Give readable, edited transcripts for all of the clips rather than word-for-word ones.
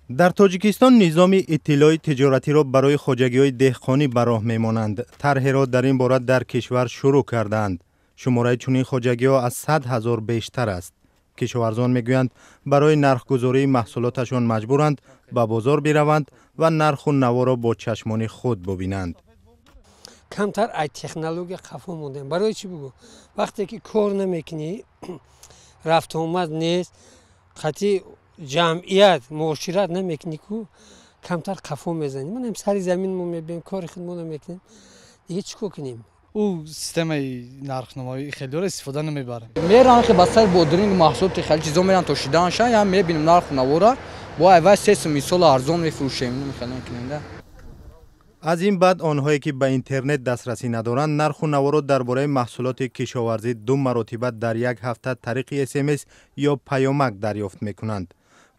Дар Тоҷикистон низоми иттилои тиҷоратиро барои хоҷагиҳои деҳқонӣ ба роҳ мемонанд. Тарҳеро дар ин бора дар кишвар шурӯъ кардаанд. Шумораи чунин хоҷагиҳо аз 100 000 бештар аст. Кишоварзон мегӯянд, барои нархгузории маҳсулоташон маҷбуранд ба бозор бираванд ва нарху наворо бо чашмони худ бубинанд. Камтар ай технология қафо мондем. Барои чӣ бугӯ? Вақте ки кор намекунӣ, рафтуомад нест, қатъи ҷамъият муошират намекунӣ ку, камтар қафо мезанӣ. Манам сари замин мо мебием, кори худмонро мекунем, дига чӣ кор кунем? Ӯ системаи нархномавӣ хелиро истифода намебарем. Мерам хе ба сари бодринг, маҳсулоти хеле чизо мерам то шидаанша, я мебинем нарху навора, бо айвай 3 сум мисол арзон мефурӯшем, мехелем да. Аз ин баъд онҳое, ки ба интернет дастрасӣ надоранд, нарху наворо дар бораи маҳсулоти кишоварзӣ ду маротиба дар як ҳафта тариқи СМС ё паёмак дарёфт мекунанд.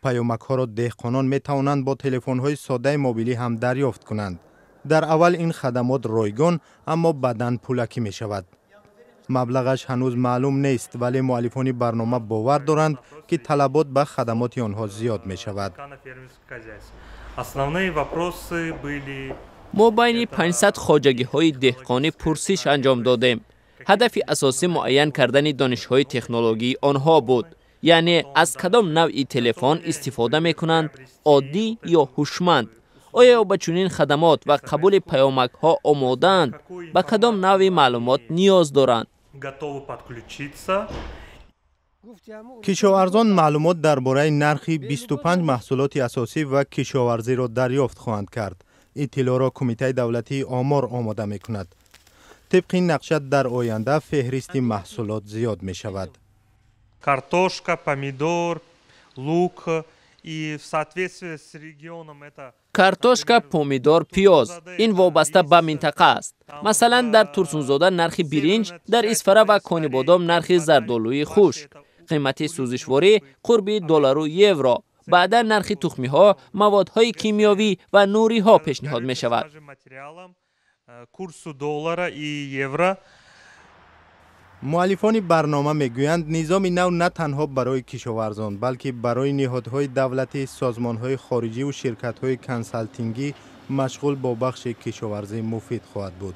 Паёмакҳоро деҳқонон метавонанд бо телефонҳои содаи мобилӣ ҳам дарёфт кунанд. Дар аввал ин хадамот ройгон, аммо баъдан пулакӣ мешавад. Маблағаш ҳанӯз маълум нест, вале муаллифони барнома бовар доранд, ки талабот ба хадамоти онҳо зиёд мешавад. Основные вопросы были: Мо байни 500 хоҷагиҳои деҳқонӣ пурсиш анҷом додем. Ҳадафи асосӣ муайян кардани донишҳои технологии онҳо буд, яъне аз кадом навъи телефон истифода мекунанд, оддӣ ё ҳушманд, оё ба чунин хадамот ва қабули паёмакҳо омодаанд, ба кадом навъи маълумот ниёз доранд. Готовы подключиться. Кишоварзон маълумот дар бораи нархи 25 маҳсулоти асосӣ ва кишоварзиро дарёфт хоҳанд кард. Иттилоъро Кумитаи давлатии омор омода мекунад. Тибқи ин нақша, дар оянда феҳристи маҳсулот зиёд мешавад. Картошка, помидор, лук, и в соответствии с регионом это Картошка, помидор, пиёз, ин вобаста ба минтақа аст. Масалан, дар Турсунзода нархи биринҷ, дар Исфара ва Конибодом нархи зардолӯи хушк, қимати сӯзишворӣ, қурби доллару евро, баъдан нархи тухмиҳо, маводҳои кимиёвӣ ва нуриҳо пешниҳод мешавад. Курсу доллара и евро. Муаллифони барнома мегӯянд, низоми нав на танҳо барои кишоварзон, балки барои ниҳодҳои давлатӣ, созмонҳои хориҷиву ширкатҳои консалтингӣ, машғул бо бахши кишоварзӣ, муфид хоҳад буд.